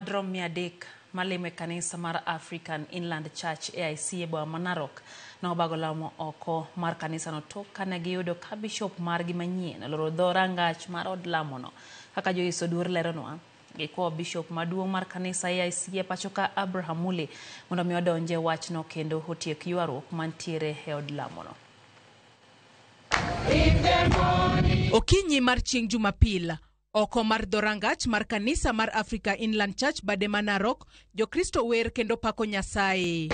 Rom 300 malemo e kanisa mar African Inland Church AIC e boma ma Narok nobago lamo oko mar kanisano tok kane giyudo ka bishop margi manyien oloro dho rangach mar od lamono. Kaka Joyce Oduor leronwa, gikwayo bishop maduong' mar kanisa AIC e pachoka Abraham Muli mondo mi odonje wachno kendo otiek ywaruok mantiere e od lamono. Okinyi mar chieng' Jumapil, oko mar dhorangach mar kanisa mar Africa Inland Church bade ma Narok, Jokristo wer kendo pako Nyasaye.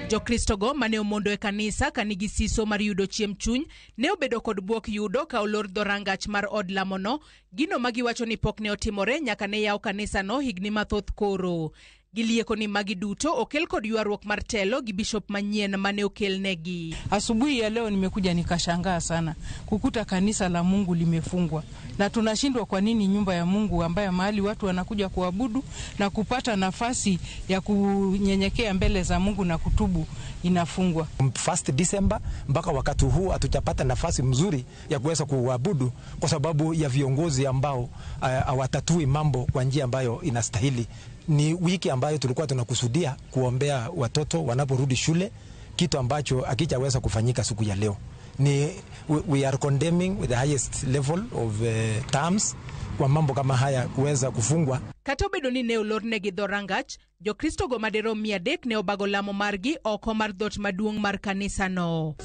Jokristogo mane omondo e kanisa ka nigi siso mar yudo chiemb chuny ne obedo kod bwok yudo ka olor dhorangach mar od lamono, gino ma giwacho ni pok ne otimore nyaka ne yaw kanisano higni mathoth koro. Gilieko ni magi duto okel kod ywaruok mar telo gi bishop manyien mane okelnegi. Asubuhi ya leo nimekuja nikashangaa sana kukuta kanisa la Mungu limefungwa, na tunashindwa kwa nini nyumba ya Mungu ambayo mahali watu wanakuja kuabudu na kupata nafasi ya kunyenyekea mbele za Mungu na kutubu inafungwa. 1 December mpaka wakati huu hatujapata nafasi mzuri ya kuweza kuabudu kwa sababu ya viongozi ambao hawatatui mambo kwa njia ambayo inastahili. Ni wiki ambayo tulikuwa tunakusudia kuombea watoto wanaporudi shule, kitu ambacho hakijaweza kufanyika siku ya leo. Ni we are condemning with the highest level of terms kwa mambo kama haya kuweza kufungwa. Kata obedo ni ne olornegi dho rangach, Jokristogo madirom 300 ne obago lamo margi oko mar dhoot maduong' mar kanisano.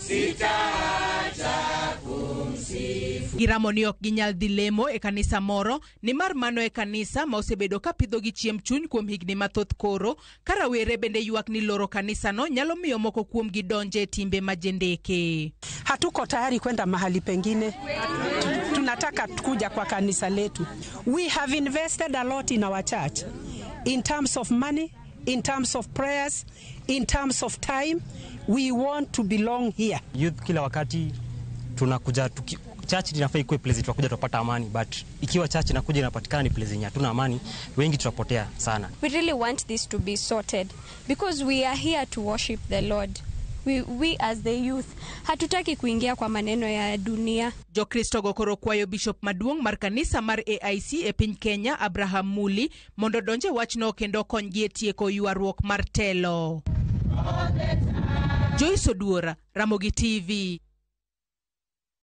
Giramo ni ok ginyal dhi lemo e kanisa moro nimar mano e kanisa ma osebedo ka pidhogi chiemb chuny kuom higni mathoth koro, ka rawere bende ywak ni loro kanisano nyalo miyo moko kuomgi donje e timbe majendeke. Hatuko tayari kwenda mahali pengine, tunataka kuja kwa kanisa letu. We have invested a lot in our church in terms of money, in terms of prayers, in terms of time. We want to belong here. Youth kila wakati tunakuja church inafaa ikuwe place tunakuja tupata amani, but ikiwa church inakuja inapatikana ni place yenye hatuna amani, wengi tutapotea sana. We really want this to be sorted because we are here to worship the Lord. We as the youth hatutaki kuingia kwa maneno ya dunia. Jokristo go koro kwayo bishop maduong' mar kanisa mar AIC e piny Kenya Abraham Muli mondo donje wachno kendo okonygi e tieko ywaruok mar telo. Joyce Oduora, Ramogi TV.